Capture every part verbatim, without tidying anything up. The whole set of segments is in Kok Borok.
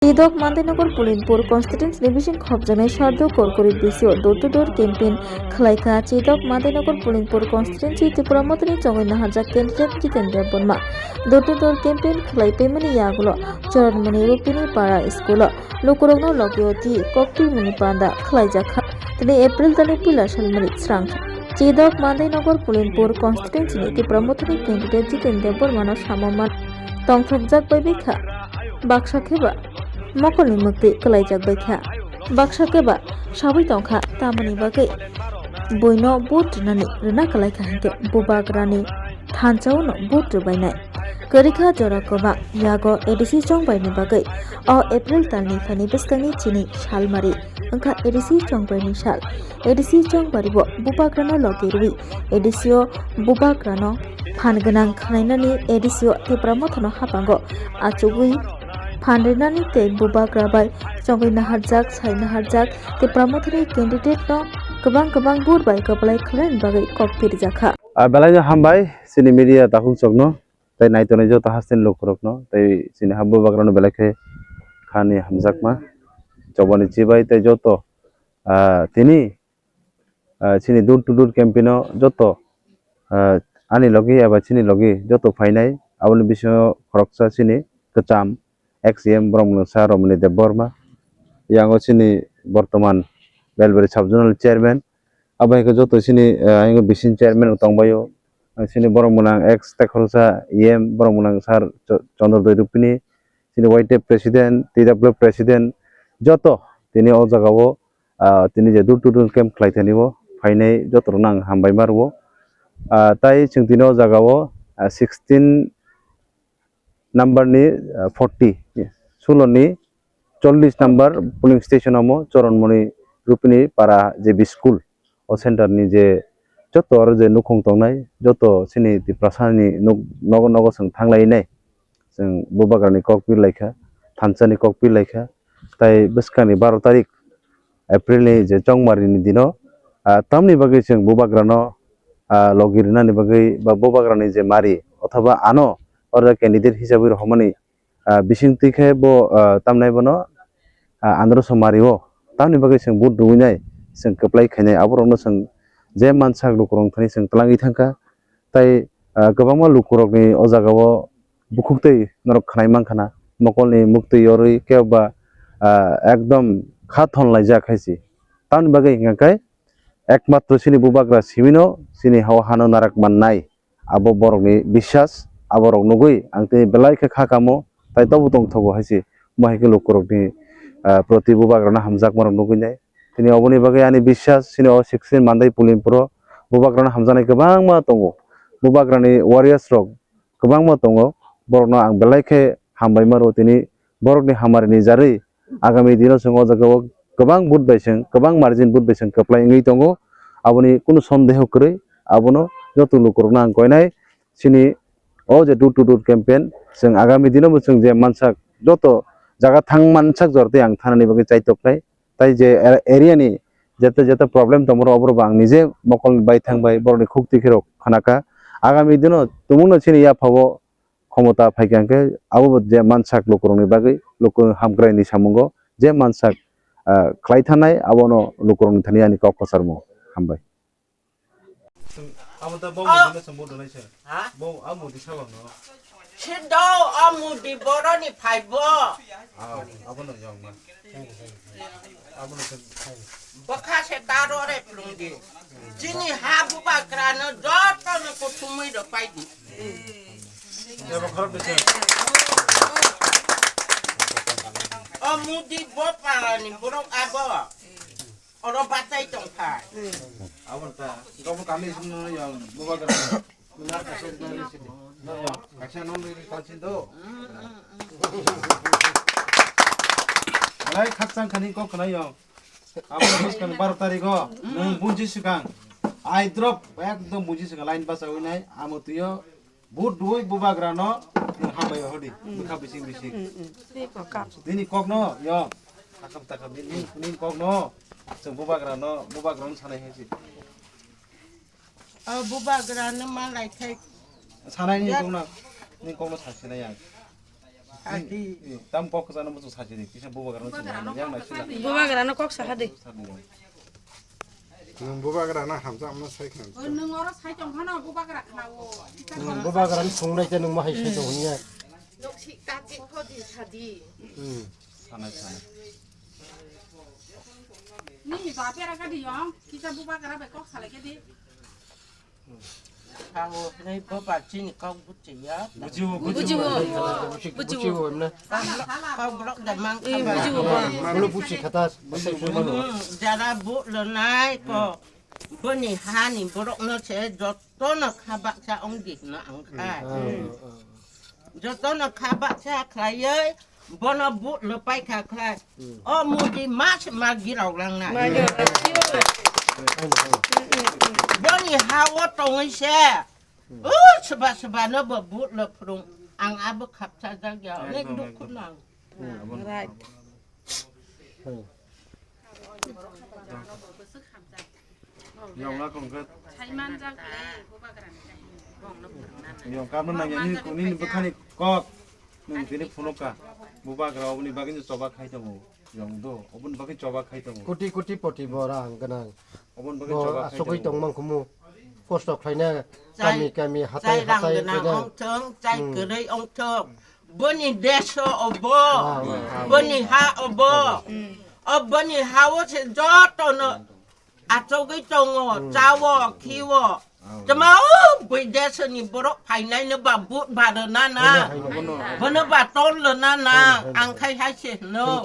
Chidok Mandainagar Pulinpur constituency ni bising khopjaknai Sardo Korkori B C O door to door campaign khlaikha. Chidok Mandainagar Pulinpur constituency Tipra Mothani chongwi naharjak candidate Jiten Debbarma door to door campaign khlai paimani yagulo Choranmoni Rupini Para school o lukurokno logi oti koktwimani panda khlaijakha. Tini April talni puila salmari srang Chidok Mandainagar Pulinpur constituency ni Tipra Mothani candidate Jiten Debbarma no samo man tongthokjak bai bikha. Baksa khe ba mokolni mwktwi kwlaijak bai kha. Baksa khe ba sawi tong kha, tamoni bagwi buino vote rwnani rwna kwlai kha hinkhe bubagrani thansa-o no vote rwbainai. Kwrwi kha jora kwbang yago A D C chongbaini bagwi. O April talni phani bwskangni chini salmari wngkha A D C chongbaini sal. A D C chongbari bo bubagrano logi rwi A D C o bubagrano phan gwnang khwlainani A D C o Tipra Mothano hapango achugwi phan rinani tei bubagra bai chongwi naharjak, sai naharjak Tipra Mothani candidate no kwbang kwbang vote bai kwplai khlainani bagwi kok pirijakha. Ah, belai no hambai chini media takhuk chokno tei naitonwi joto hasteni lukurokno tei chini ha bubagrano belai khe khani hamjakma chobani chibai tei joto, ah, tini ah, chini door to door campaign o joto, ah, ani logi eba chini logi joto phainai, aboni bisingo khoroksa chini kwcham ex C M borok mwnang Sir Romani Debbarma, yango chini bortoman Belbari sub zonal chairman, abo hai khe joto chini, ah, ayang bising chairman rok tongbaio, ah, chini borok mwnang ex tekhorsa E M borok mwnang Sir Cho-, Chandra Doi Rupini, chini Y T F president, T W F president, joto tini o jaga o, ah, tini je door to door camp khlai thani o phainai joto rok no ang hambai ma rwo. Ah, tai chwng tini o jaga o, ah, sixteen number ni, ah, forty, sulo ni chollish number polling station omo Choranmoni Rupini Para J B school. O center ni je joto aro je nukhung tongnai, joto chini Tiprasa ni nuk-, nogo nogo chwng thanglainai. Chwng bubagra ni kok pir laikha, thansa ni kok pir laikha. Tai bwskang ni baro tarik April ni je chongmari ni dino, ah, tamni bagwi chwng bubagra no, ah, logi rwnani bagwi ba bubagra ni je mari othoba ano oro candidate hisabwi rohormani ah, bisingtwi khe bo, ah, tamnai bono, ah, andro somari o tamni bagwi chwng vote rwinai, chwng kwplai khainai, aborokno chwng je mansak lukurok thani chwng twlangwi thangkha. Tai, ah, kwbangma lukurokni o jaga o bukhuktwi norok khwnai mankha na, mokolni muktwi yorwi kebo ba, ah, ekdom kha thon laijak hai se. Tamni bagwi hwnkha khe ekmatro chini bubagra simino chini hao hano narak mannai. Abo borokni biswas, aborok nugwi ang tini belai khe kha kamo, tai tobo tongthogo hai se, mo hai khe lukurokni, ah, proti bubagrano hamjakmarok nugwi nai. Tini oboni bagwi ani biswas, chini o sixteen Mandai Pulinpuro bubagrano hamjaknai kwbangma tongo. Bubagrani warriors rok kwbangma tongo, borokno ang belai khe hambai maro tini borokni hamari ni jarwi agami dino chwng o jaga o kwbang vote bai chwng, kwbang margin vote bai chwng kwplai wngwi tongo. Aboni kunu sondeho kwrwi, abono joto lukurokno ang koinai. Chini o je door to door campaign, chwng agami dino bo chwng je mansak joto jaga thang mansak jora tei ang thanani bagwi chaitoknai. Tai je a-, area ni jete jete problem tongmoro oborok bo ang nije mokol bai thang bai borokni khuk twi khirok khanaka. Agami dino tumungno chini yaphao khomota phaikha hwnkhe abo bo je mansak lukurokni bagwi lukurok hamkraini samungo je mansak, ah, khlai thanai abono lukurokni thani ani kok kwcharmo. Hambai. Abo ta bo mudi na sambo donai se. Ha? Bo a mudi sabo no. Sido a mudi boroni phaibo. Ah, abo no yong ma. Abo no se. Bokha se taro re plungdi. Chini ha bubagrano joto no kuthumwi rok paidi. Abo khorok de se. O mudi bo parani borok abo. Oro batai tong kha. Abon ta, kabo kami sung no yang bubagra. Kaisa no ni kansin do. Alai khakchang khani kok khna yang. Abon bus kan baro tarik o. Nung bunji sikang. Ai drop ekdom bunji sikang line basa winai. Amo tuyo. But dui bubagrano nung hambai hodi, bwkha bising bising. Nini kokno, yo. Takam takam nini, nini kokno. Chwng bubagrano, bubagrano sanai hai si. O bubagrano malai thai. Sanai nini kokno, nini kokno sasinai ang. Adi. Tam kok sana musu saji ni, kisa bubagra na sila. Bubagra na kok saha de. Nung bubagra na hamjak ma sai khan. O nung oro sai tong phano bubagra khna o. Nung bubagra ni sung nai te nung ma hai sai tong hinya. Nok si ta ti kho di sa di. Hmm. Sana sana. Ni ba pera ka di yong, kisa bubagra be kok sala ke di. Kau nai boba chini kau buchi ya. Bujiwo, bujiwo. Bujiwo. Bujiwo emna. Kau blok da mang. Eh, bujiwo ba. Manglo buchi khatas, buchi mano. Hmm, jara bu lo nai ko. Boni hani borok no se jotto no khabak sa ong di no ang khai. Hmm. Jotono kha baksa khlaiwi bono but lupai kha khlai. Hmm. O mudi mas ma girok lang na. Ma girok lang. Boni ha o tongwi se. Hmm. O seba seba no bo but lo phurung. Ang abo khapsa jak ya. Nek dukhu nang. Hmm. Right. Hmm. Yong la kong khe. Yong kap no nang ya, nini, nini bwkhani kok. Nung tini phunuk ka. Bubagra oboni bagwi no choba khai tongo. Yong do, oboni bagwi choba khai tongo. Koti koti poti bo rang gwnang. Oboni bagwi choba khai tongo. Bo asugwi tong mang khumu. Kosto khlaina kami kami hatai hatai khaina. Chai rang gwnang ong thung, chai kwrwi ong thung. Boni desh o obo, boni ha obo. O boni ha o se joto no achogwi tongo, chawo, khiwo. Tama o bui desh ni borok phainai no ba but ba rwna na. Bono ba tol rwna na. Ang khai hai se no.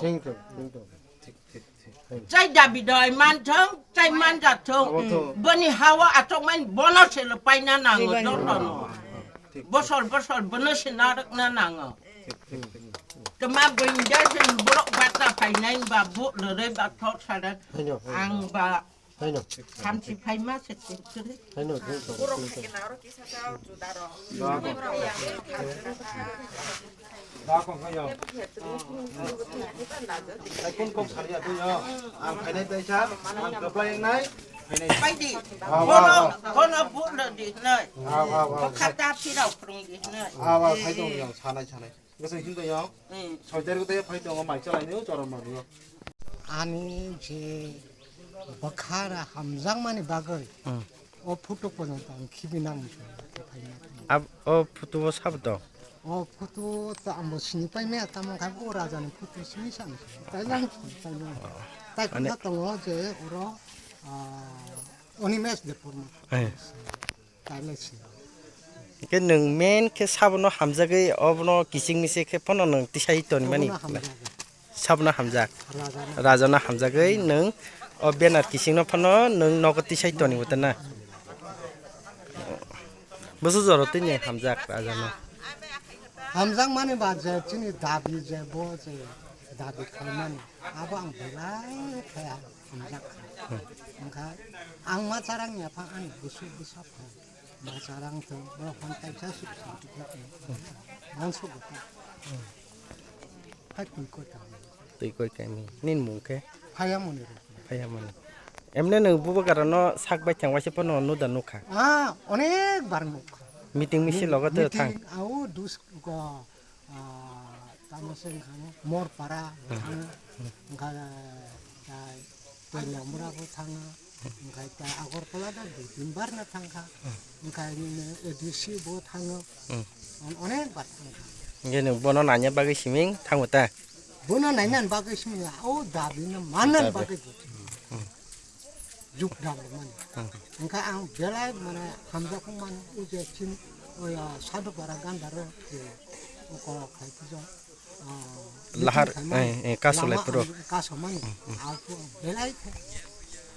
Chai dabi doi man thung, chai man ja thung. Boni ha o achok man bono se lo paina nango joto no. Bosor bosor bono se narwkna nango. Tama bwinja se borok bata phainai ba bu loroi ba thok sara. Ang ba samsi phaima se kuri. Ang khainai taisa, ang kwplai wngnai, khainai. Paidi. Bono, bono bu lodi hnai. Khata phirao phrung di hnai. Awa, khai tong yang sanai sanai. Gasa hin to yang. Soi tarik te phai tongo mai chalai ni choron mani. Ani je bwkha ra hamjakmani bagwi o photo pono tang khibi nang. Ab o photo o sabo to. O photo to ambo sini pai me tamo khai o raja ni photo sini sam. Tai lang tai lang. Tai kota tongo je oro Animesh Debbarma. Tailai si. Hingke nwng main khe sabono hamjagwi obono kiching miching khe phano nwng tisai tonimani. Sabono hamjak. Rajano hamjagwi nwng o banner kichingno phano nwng nogo tisai toni wngtana. Bwswk jora twi nwng hamjak rajano. Hamjakmani ba je chini dabi je bo je dabi khaimani abo ang belai khe hamjak kha. Wngkha ang ma charang ya pha ani bwswk bwsa pha. Bacharang to, bo hon kaisa suk suk suk suk. Ang suk suk. Hai twi koi kami. Twi koi kami. Nin mung khe? Phaya muni ro. Phaya muni. Emne nwng bubagrano sak bai thang waisa phano nuda nukha. Ah, onek bar nukha. Meeting misil logo to thang. Meeting, au dus go. Ah, tamo se wngkha no Morpara bo thango, wngkha, ah, Teliamura bo thango, wngkha ta Agartala da dui tin bar no thangkha, wngkha nini A D C bo thango, on-, onek bar thangkha. Hingke nwng bono naina bagwi siming thango ta? Bono naina bagwi siming, o dabi no manna bagwi. Juk dam mani. Engkha ang belai mane hamjakmani uje chin oya sadhu para gandaro je oko khai pujo. Lahar, eh, eh, kaso lai puro. Kaso mani. Aku belai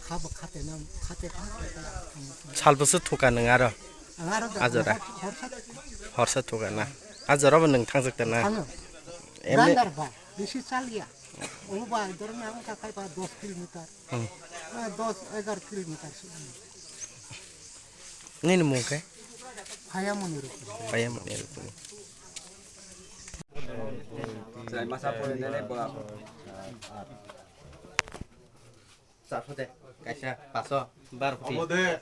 khabo khate nam khate khate. Sal bwswk thuka nwng aro? Ang aro ajora. Horsa thuka na. Ajora bo nwng thangjak ta na. Emni gandar ba bisi chaliya. Omo ba dorong ang ka kai ba dos kilometer. Hmm. Eh, dos egar kilometer se. Nini mung khe? Hayamoni Rukuni. Hayamoni Rukuni. Chai masa pore nene ba. Charso de, kaisa, paso, bar phuti. Obo de,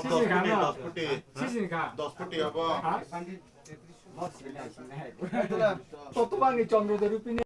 dos phuti, dos phuti. Sisini kha. Dos phuti obo. Ha? Totobangni Chandra Dori pini.